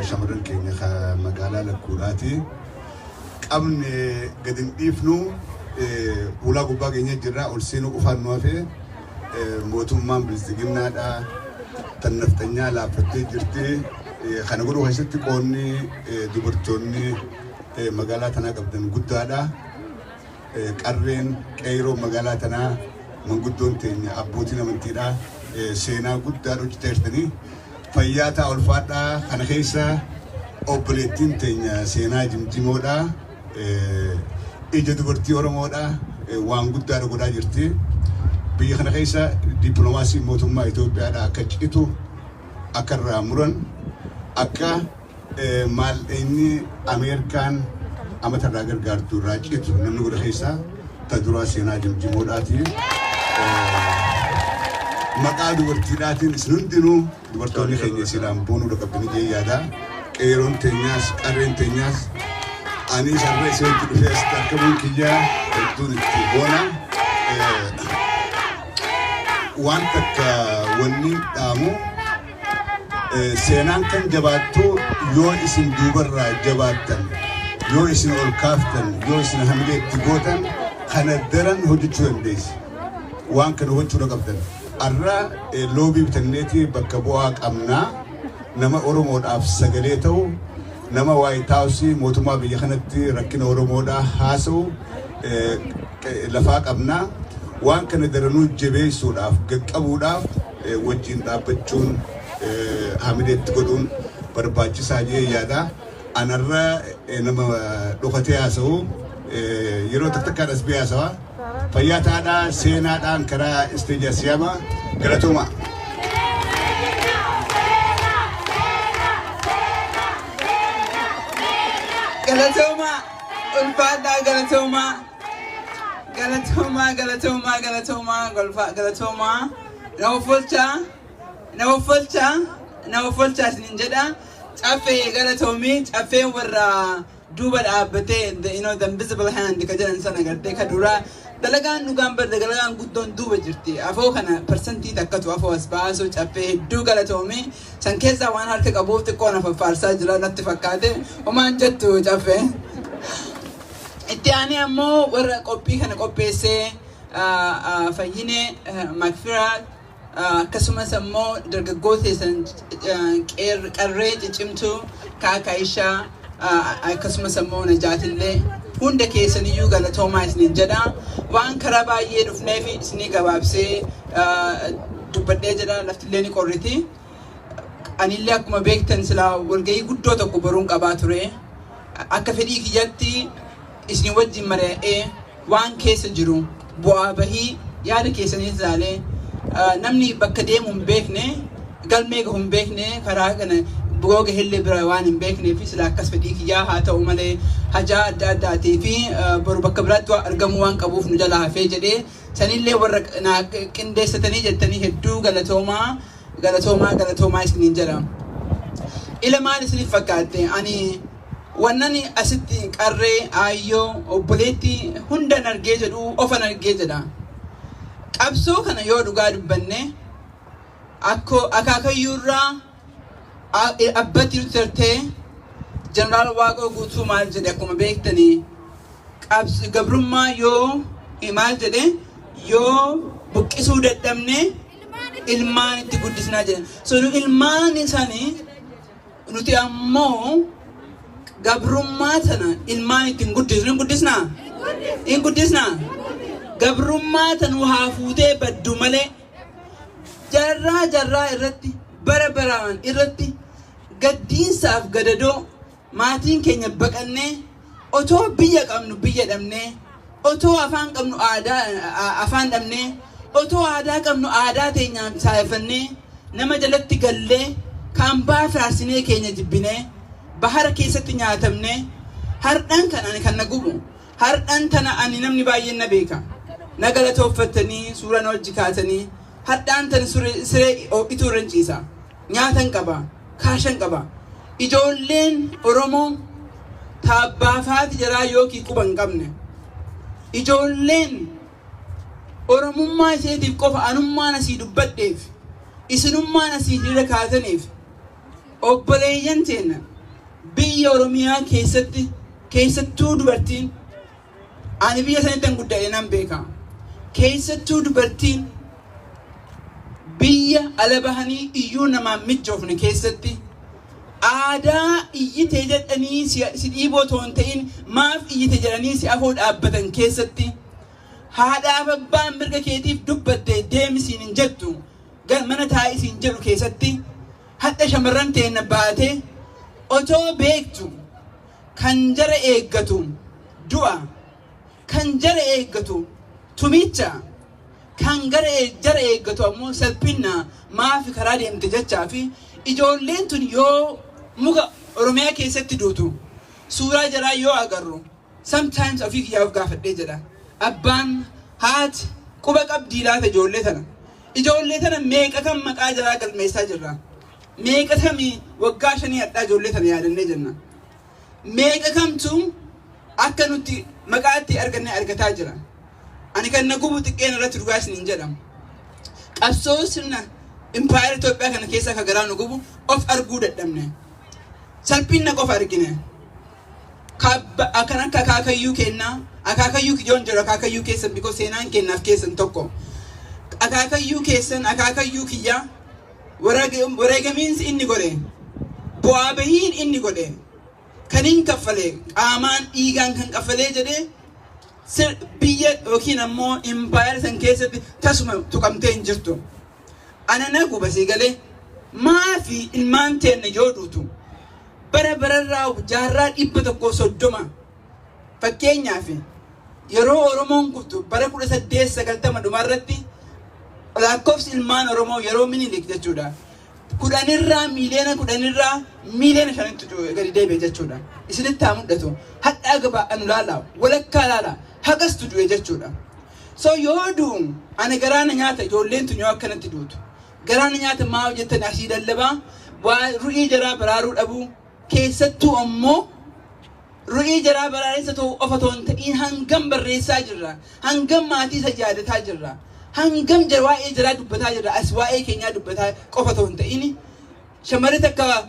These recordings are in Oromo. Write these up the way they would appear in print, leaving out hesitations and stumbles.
Shamarran keenya magaalaa Lakkuudhaati. Qabne gadi hin dhiifnu, ulaa gubbaa keenya jirra, ol seenuu qofaan nu hafe. Mootummaan bilisiginnaadha tan nafxanyaa laaffattee jirti. Kana godhuu keessatti qoonni dubartoonni magaalaa tanaa qabdan guddaadha. Qarreen qeeroo magaalaa tanaa, manguddoon teenya, abbootiin amantiidha. Seenaa guddaa hojjetaa jirtanii. Fayyaa ta'a, ulfaadhaa. Kana keessa obboleettiin teenya Seenaa Jimjimoodha. Ija dubartii Oromoodha. Waan guddaadha godhaa jirti. Biyya kana keessa dippiloomaasii mootummaa Itoophiyaadha akka citu, akka irraa muran, akka maallaqni Ameerikaan amata irraa gargaartu irraa citu namni godha keessaa ta duraa Seenaa Jimjimoodhaati. Maqaa dubartiidhaatiin isin hundinuu dubartoonni keenya silaan boonuu qabdanii jee yaada. Qeeroon teenyaas, qarreen teenyaas, ani sarara isinitti dhufee asitti argamuun kiyya hedduun itti boona. Waan takka wanni dhaamu, seenaan kan jabaattu yoo isin duubarraa jabaattan, yoo isin ol kaaftan, yoo isin hamilee itti gootan, kana daran hojjechuu dandeessi. Waan kana hubachuudha qabdan. Arra lobby bitanneeti bakka bu'aa qabnaa, nama Oromoodhaaf sagalee ta'u, nama White House mootummaa biyya kanatti rakkina Oromoodhaa haasa'u lafaa qabnaa. Waan kana daranuu jabeessuudhaaf, qaqqabuudhaaf wajjin dhaabbachuun, hamileetti godhuun barbaachisaa jee yaada. Anarra nama dhokatee haasa'u yeroo takka takkaan as biyya haasawa. Fayyaa taadhaa, seenaadhaan karaa stage siyaama, galatooma. Galatoomaa, ulfaadhaa, galatoomaa. Galatoomaa, galatoomaa, galatoomaa, galatoomaa. Nama folchaa, nama folchaa, nama folchaa isinin jedha. Caffee, galatoomii. Caffeen warra duuba dhaabbatee, the invisible hand ka jedhan sana gartee ka duraa dalagaan dhugaan bar dalagaan guddoon duuba jirti. Afoo kana parsantii takkatu afoo as baasu. Caffee, hedduu galatoomii. San keessaa waan harka qabuuf xiqqoo na faffaarsaa jira natti fakkaate. Homaan jettu, Caffee. Itti aanee ammoo warra qophii kana qopheessee, Fayyinee Makfiraa, akkasumas ammoo dargaggoota keessan qarree ciccimtuu Kaaka Ishaa, akkasumas ammoo Najaatillee, hunda keessaniyyuu galatoomaa isiniin jedha. Waan karaa baay'ee dhufneef isinii gabaabsee dubbadhee jedha, laftillee ni qorriti. Anillee akkuma beektan silaa walgahii guddoo tokko boruun qabaa ture. Akka fedhii kiyyatti isin wajjin mari'adhee waan keessa jiru bu'aa bahii yaada keessanii ilaalee, namni bakka deemu hin beekne, galmee gahu hin beekne, karaa kana bugoo gahillee bira waan hin beeknee fi sila akkas fedhii kiyyaa haa ta'u malee hajaa adda addaatii fi boru bakka biraatti waan argamuu waan qabuuf nu jala hafee jedhee, sanillee warra naa qindeessatanii jettanii hedduu galatoomaa, galatoomaa, galatoomaa isiniin jedha. Ila maal isiniif fakkaatte? Ani wannan asitti qarree, aayyoo, obboleettii hundan argee jedhu ofan argee jedha. Qabsoo kana yoo dhugaa dubbanne, akkoo akaakayyuurraa abbatti nuti tartee, Jeneraal Waaqoo Guutuu maal jedhe? Akkuma beektanii gabrummaa yoo maal jedhe, yoo buqqisuu dadhabne ilmaan itti guddisnaa jedhe. So nu ilmaan isaanii, nuti ammoo gabrummaa tana ilmaan ittiin guddisnu hin guddisnaa? Hin guddisnaa? Gabrummaa tanu haa fuutee baddu malee jarraa jarraa irratti, bara baraan irratti gaddiinsaaf gadadoo maatiin keenya baqannee, otoo biyya qabnu biyya dhabnee, otoo afaan qabnu aadaa afaan dhabnee, otoo aadaa qabnu aadaa teenyaan saayeffannee nama jalatti gallee, kaambaa faarsinee keenya jibbinee bahara keessatti nyaatamnee, hardhan kan ani kan na gubu hardhan tana ani namni baay'een na beeka, na galatooffattanii suura na wajji kaatanii, hardhaan tan siree ituu irra ciisa, nyaatan qaba, kaashan qaba. Ijoolleen Oromoo taabbaafaati jaraa yookiin quba hin qabne, ijoolleen Oromummaa isheetiif qofa anummaan asii dubbadheef, isinummaan asii hiriira kaataniif, obboleeyyan teenya Biyya Oromiyaa keessatti, keessattuu dubartiin, ani biyya sanitti hin guddadhe, nan beeka. Keessattuu dubartiin biyya ala bahanii iyyuu namaan mijoofne keessatti, aadaa iyyite jedhanii si dhiiboo otoo hin ta'in maaf iyyite jedhanii si afoo dhaabbatan keessatti, haadhaaf abbaan mirga keetiif dubbatte deemisiin hin jettu, mana taa'isiin jedhu keessatti, hadha shamarran teenna baatee otoo beektu kan jara eeggatu du'a, kan jara eeggatu tumicha, kan gara jara eeggatu ammoo salphinna, maafi karaa deemte jechaa fi ijoolleen tun yoo muka Oromiyaa keessatti duutu suuraa jaraa yoo agarru, sometimes ofii kiyyaaf gaafadhee jedha. Abbaan, haati quba qabdii laata ijoollee tana? Ijoollee tana meeqa kan maqaa jaraa galmeessaa jirra? Meeqa kamii waggaa 5 hadhaa ijoollee tana yaadannee jenna? Meeqa kamtu akka nuti maqaatti arganne argataa jira? Ani kan na gubu xiqqeen irratti, dhugaa isiniin jedhama. Qabsoo sirna impaayera Itoophiyaa kana keessa akka garaa nu gubu of arguu dadhabne. Salphina qofa argine. Kan akka akaakayyuu kennaa, akaakayyuu kiyyoon jedhu, akaakayyuu keessan, because seenaan kennaaf keessan tokko. Akaakayyuu keessan, akaakayyuu kiyyaa, wareegamiinsi inni godhe, bu'aa bahiin inni godhe, kan hin kaffale qaamaan dhiigaan kan kaffalee jedhee biyya yookiin ammoo impaayera san keessatti tasuma tuqamtee hin jirtu. Ana na guba sii galee, maafi ilmaan teenna yoo duutu bara bararraa jaarraa 130, fakkeenyaaf yeroo Oromoon kuftu bara 1890 dhumarratti, lakkoofsi ilmaan Oromoo yeroo Minilik jechuudha, 10rraa miiliyoona 10rraa miiliyoona 5tti gadi deebi'e jechuudha. Isinitti haa mul'atu. Hadhaa gabaa anu laala, walakkaa laala, hagastu du'e jechuudha. So yoo du'u ana garaa na nyaata. Ijoolleen tun yoo akkanatti duutu garaa na nyaata. Maa hojjettan asii lallabaa waa ru'ii jaraa baraaruu dhabuu, keessattuu ammoo ru'ii jaraa baraarinsa ta'uu qofa otoo hin ta'in, hangam barreessaa jirra, hangam maatii isa yaadataa jirra, hangam waa'ee jaraa dubbataa jirra, as waa'ee keenyaa dubbataa qofa otoo hin ta'in. Shamarri takka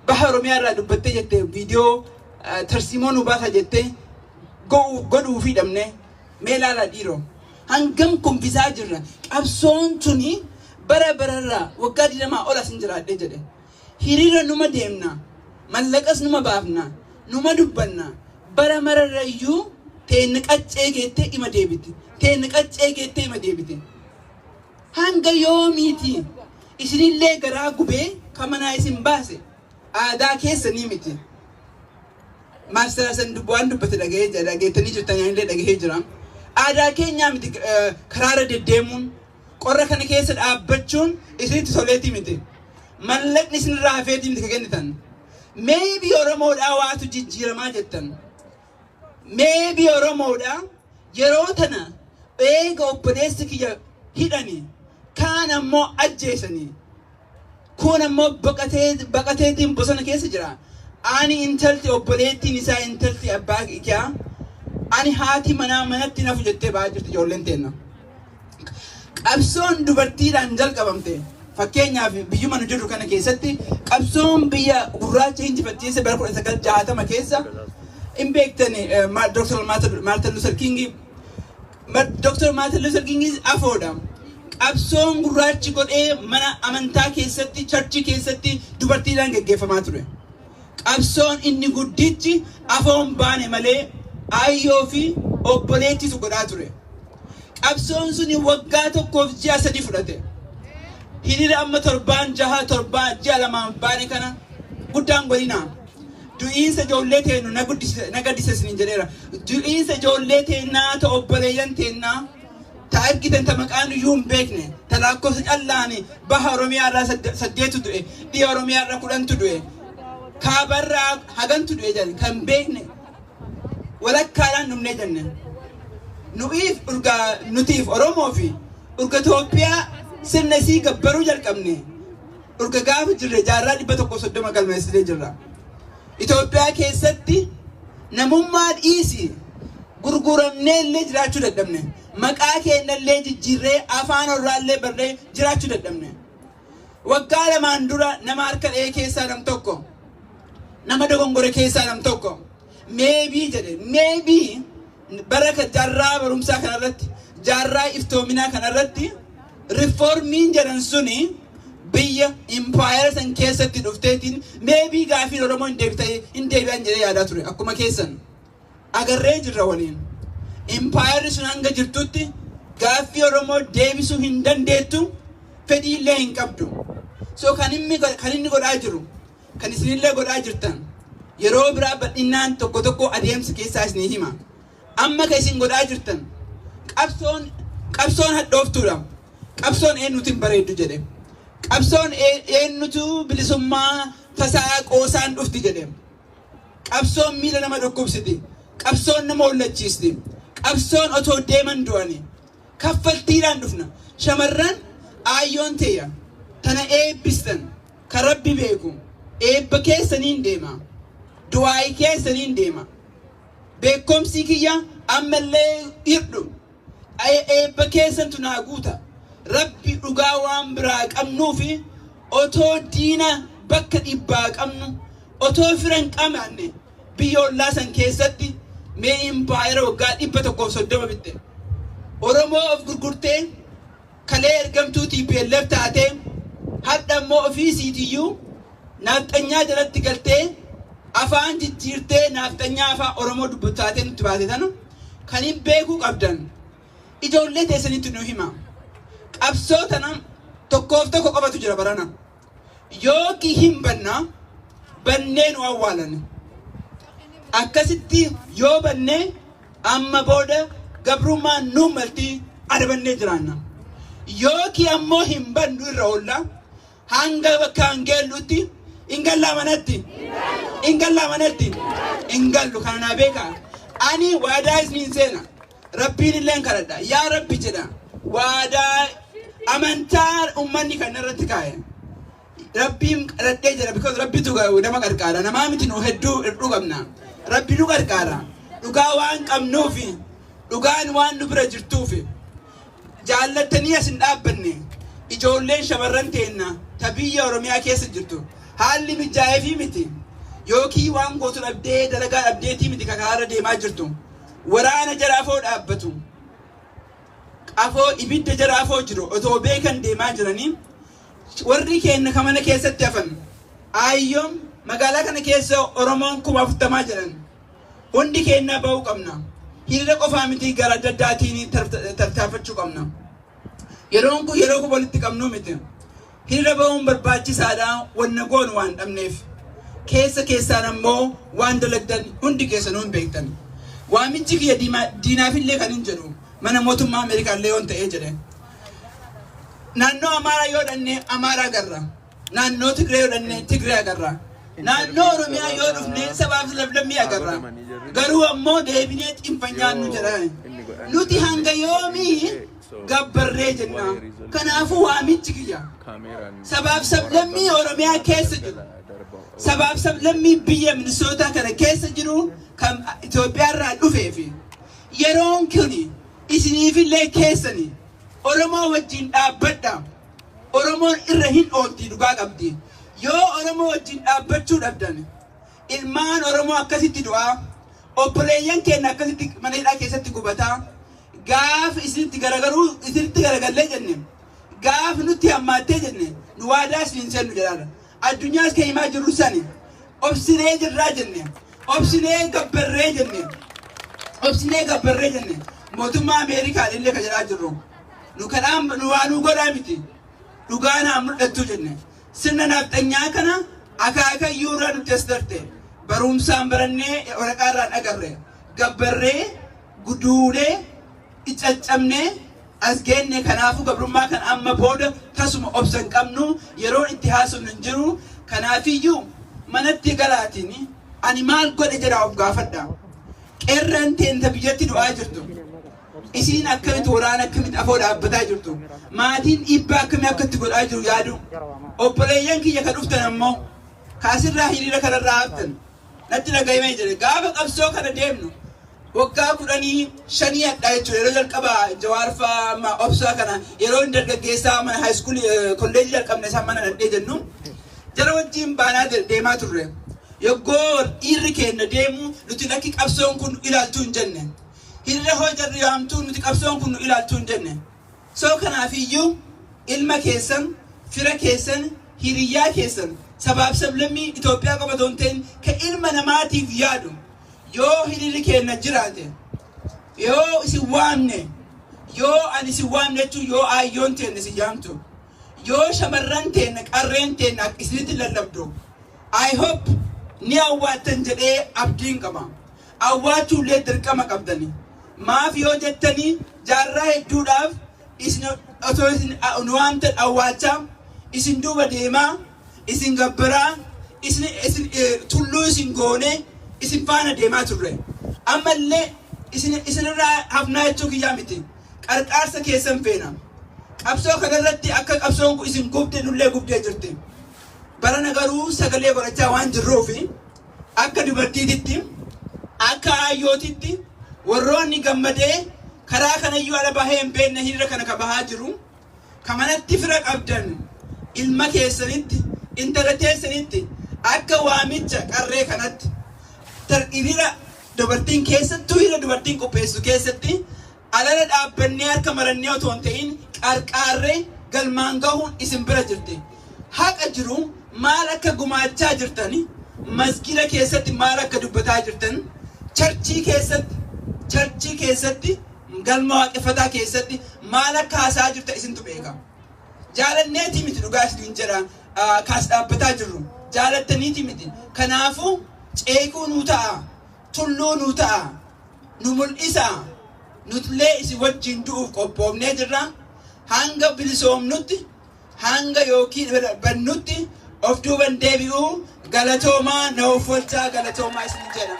baha Oromiyaa irraa dubbattee jette, viidiyoo tarsiimoo nu baasa jettee godhuu fi dhabne. Mee ilaalaa dhiiroo, hangam kumfisaa jirra? Qabsoon tuni bara bararraa waggaa 20 ol asin jiraadhee jedhe, hiriira numa deemna, mallaqas numa baafna, numa dubbanna, bara mararrayyuu teenna qaccee geettee ima deebiti, teenna qaccee geettee ima deebiti. Hanga yoomiiti? Isinillee garaa gubee kamanaa isin baase aadaa keessanii miti. Master san waan dubbate dhagahee jira, dhageettanii jirtan, illee dhagahee jira. Aadaa keenyaa miti karaarra deddeemuun, qorra kana keessa dhaabbachuun isinitti toleetii miti. Mallaqni isinirraa hafeetii miti ka kennitan. Maybe Oromoodhaa waatu jijjiiramaa jettan. Maybe Oromoodhaa yeroo tana eega obboleessi kiyya hidhani, kaan ammoo ajjeesanii, kun ammoo baqateetiin bosona keessa jira. Ani intalti obboleettiin isaa, intalti abbaa kiyyaa, ani haati manaa manatti nafu jettee ba'aa jirti ijoolleen teenna. Qabsoon dubartiidhaan jalqabamte, fakkeenyaaf biyyuma nu jirru kana keessatti, qabsoon biyya gurraacha injifachiise bara 1960 keessa hin beektani, Dr. Martin Luther King. Dr. Martin Luther King afoodha. Qabsoon gurraachi godhee mana amantaa keessatti, churchii keessatti dubartiidhaan geggeeffamaa ture. Qabsoon inni guddichi afoon baane malee aayyoo fi obboleettitu godhaa ture. Qabsoon suni waggaa 1f ji'a 3 fudhate. Hiriira amma torbaan 6, torbaan ji'a 2n baane kana guddaan godhina. Du'iinsa ijoollee teennu na gaddisa isiniin jedheera. Du'iinsa ijoollee teennaa, ta obboleeyyan teennaa, ta argitan, ta maqaan iyyuu hin beekne, ta lakkoofsa callaani baha Oromiyaa irraa saddeetu du'e, dhiha Oromiyaa irraa 10tu du'e, kaabarraa hagantu du'e jedhan kan beekne, walakkaadhaan dhumnee jenne. Nu'iif urgaa nutiif Oromoo fi urga Itoophiyaa sirna isii gabbaruu jalqabne, urga gaafa jirre jaarraa 130 galmeessinee jirra. Itoophiyaa keessatti namummaa dhiisi, gurguramnee illee jiraachuu dadhabne. Maqaa keenyallee jijjiirree, afaan orraallee barree jiraachuu dadhabne. Waggaa 2n dura nama harka dha'ee keessaa nam tokko Nama dogongore keessaa nam tokko. Maybe jedhe, maybe bara jaarraa barumsaa kanarratti, jaarraa iftoominaa kanarratti, riformiin jedhan suni biyya impaayera san keessatti dhufteetiin maybe gaafiin Oromoo hin deebitee hin deebi'an jedhee yaadaa ture akkuma keessan. Agarree jirra waliin. Impaayerri sun hanga jirtutti gaaffii Oromoo deebisuu hin dandeettu, fedhii illee hin qabdu. So kan inni godhaa jiru, kan isinillee godhaa jirtan, yeroo biraa bal'inaan tokko tokko adeemsa keessaa isinii hima. Amma kan isin godhaa jirtan qabsoon hadhooftuudha. Qabsoon eenyutu hin bareeddu jedhe. Qabsoon eenyutu bilisummaa tasaa qoosaan dhufti jedhe. Qabsoon miila nama dhukkubsiti. Qabsoon nama hollachiisti. Qabsoon otoo deeman du'ani. Kaffaltiidhaan dhufna. Shamarran aayyoon teeyya. Tana eebbistan. Kan Rabbi beeku. Eebba keessaniin deema. Du'aayii keessaniin deema. Beekumsi kiyya ammallee hirdhu. Eebba keessantu naa guuta. Rabbi dhugaa waan biraa qabnuufi otoo diina bakka dhibbaa qabnu, otoo fira hin qabaanne, biyya ollaa san keessatti mee impaayera waggaa 130 bitte. Oromoo of gurgurtee kalee ergamtuu TPLF taatee, hadha immoo ofii isiitiyyuu naafxanyaa jalatti galtee, afaan jijjiirtee naafxanyaa afaan Oromoo dubbatu taatee nutti baate tana kan hin beekuu qabdan. Ijoollee teessanitti nu hima. Qabsoo tana tokkoof tokko qofatu jira barana. Yookiin hin banna, bannee nu awwaalan. Akkasitti yoo bannee amma booda gabrummaan nu malti, adabannee jiraanna. Yookiin ammoo hin bannu, irra oolla. Hanga bakka hin geellutti hin gallaa manatti. Hin gallaa manatti. Hin gallu, kana naa beekaa. Ani waadaa isiniin seena. Rabbiin illee kadhadha. Yaa Rabbi jedha. Waadaa amantaa uummanni kan irratti kaa'e. Rabbiin kadhadhee jira, because Rabbitu nama qarqaara. Namaa miti, nu hedduu hirdhuu qabna. Rabbi nu qarqaara. Dhugaa waan qabnuufi, dhugaan waan nu bira jirtuufi. Jaallattanii as hin dhaabbanne. Ijoolleen shamarran teenna ta biyya Oromiyaa keessa jirtu haalli mijaa'eefii miti. Yookiin waan gootu dhabdee, dalagaa dhabdeetii miti kakaarra deemaa jirtu. Waraana jaraafoo dhaabbatu. Afoo ibidda jaraafoo jiru otoo beekan deemaa jiranii, warri keenya ka mana keessatti hafan, aayyoon magaalaa kana keessa Oromoon 40,000 jedhan, hundi keenya ba'uu qabna. Hiriira qofaa miti, gara adda addaatiin tartaanfachuu qabna. Yeroon kun yeroo kun walitti qabnuu miti. Hiriira ba'uun barbaachisaadha, wanna goonu waan dhabneef. Keessa keessaan ammoo waan dalagdan hundi keessanuu hin beektan. Waamichi kiyya diinaafillee kan hin jedhu, mana mootummaa Ameerikaallee yoon ta'ee jedhe. Naannoo Amaaraa yoo dhanne Amaaraa agarra. Naannoo Tigree yoo dhanne Tigree agarra. Naannoo Oromiyaa yoo dhufne sabaaf sablammii agarra. Garuu ammoo deebinee xinfanyaa nu jedha. Nuti hanga yoomii gabbarree jenna? Kanaafuu waamichi kiyya sabaaf sablammii Oromiyaa keessa jiru, sabaaf sablammii biyya Minisootaa kana keessa jiru, kan Itoophiyaa irraa dhufee fi yeroon kuni isiniifillee keessani, Oromoo wajjin dhaabbadha. Oromoon irra hin oolti, dhugaa qabdi. Yoo Oromoo wajjin dhaabbachuu dhabdan, ilmaan Oromoo akkasitti du'aa, obboleeyyan keenya akkasitti mana hidhaa keessatti gubataa, gaafa isinitti garagaruu, isinitti garagallee jenne, gaafa nutti hammaattee jenne, nu waadaa isiniin seennu jedhaadha. Addunyaas kan himaa jirru sani. Obsinee jirraa jenne, obsinee gabbarree jenne, obsinee gabbarree jenne, mootummaa Ameerikaa illee kan jedhaa jirru. Nu kadhaan nu waa nu godhaa miti. Dhugaa naa mul'attuu jenne. Sirna nafxanyaa kana akaakayyuu irraa nutti as darte. Barumsaan barannee waraqaa irraan agarre. Gabbarree guduunee caccabnee as geenne. Kanaafuu gabrummaa kan amma booda tasuma obsa hin qabnu, yeroon itti haasofnu hin jiru. Kanaafiyyuu manatti galaatiin ani maal godhe jedhaa of gaafadha. Qeerran teenta biyyatti du'aa jirtu. Isiin akkamitti waraana, akkamitti afoo dhaabbataa jirtu. Maatiin dhiibbaa akkamii akka itti godhaa jiru yaadu. Obboleeyyan kiyya ka dhuftan ammoo kaasirraa hiriira kanarraa haftan natti dhagahimee jedhe. Gaafa qabsoo kana deemnu waggaa 15 hadhaa jechuudha, yeroo jalqabaa Jawaarfaa amma obsaa kana, yeroo inni dargaggeessaa mana high schoolii kolleejii jalqabne isaan mana dhadhee jennu, jara wajjin baanaa deemaa turre. Yoggoo dhiirri keenya deemu nuti lakki qabsoon kun ilaaltuu hin jenne. Hiriira hoo jarri yaamtuu nuti qabsoon kun nu ilaaltuu hin jenne. So kanaafiyyuu ilma keessan, fira keessan, hiriyyaa keessan, sabaaf sablammii Itoophiyaa qofa otoo hin ta'in ka ilma namaatiif yaadu yoo hiriirri keenya jiraate, yoo isin waamne, yoo ani isin waamne jechuun yoo aayyoon teenne isin yaamtu, yoo shamarran teenne, qarreen teenne isinitti lallabdu, I hope ni awwaattan jedhee abdiin qaba. Awwaachuullee dirqama qabdani. Maaf yoo jettanii, jaarraa hedduudhaaf isin otoo isin nu waamtan awwaachaa, isin duuba deemaa, isin gabbaraa, isin tulluu isin goone, isin faana deemaa turre. Ammallee isin isinirraa hafnaa jechuu kiyyaa miti. Qarqaarsa keessan feena. Qabsoo kanarratti akka qabsoon kun isin gubde nullee gubdee jirti. Barana garuu sagalee godhachaa waan jirruufi akka dubartiititti, akka aayyootitti, warroonni gammadee karaa kanayyuu ala bahee hin beekne hiriira kana ka bahaa jiru, ka manatti fira qabdan, ilma keessanitti, intala teessanitti, akka waamicha qarree kanatti hiriira dubartiin keessattuu hiriira dubartiin qopheessu keessatti alala dhaabbannee harka marannee otoo hin ta'in qarqaarree galmaan gahuun isin bira jirti. Haqa jiru maal akka gumaachaa jirtan, masgida keessatti maal akka dubbataa jirtan, churchii keessatti, galma waaqeffataa keessatti maal akka haasaa jirtan isintu beeka. Jaalanneetii miti, dhugaa isiniin jedha, kaas dhaabbataa jirru. Jaalattaniiti miti. Kanaafuu ceekuu nuu ta'a, tulluu nuu ta'a, nu mul'isa. Nutillee isin wajjin du'uuf qophoofnee jirra. Hanga bilisoomnutti, hanga yookiin bannutti of duuban deebi'uu. Galatoomaa, na of oolchaa, galatoomaa isin jedha.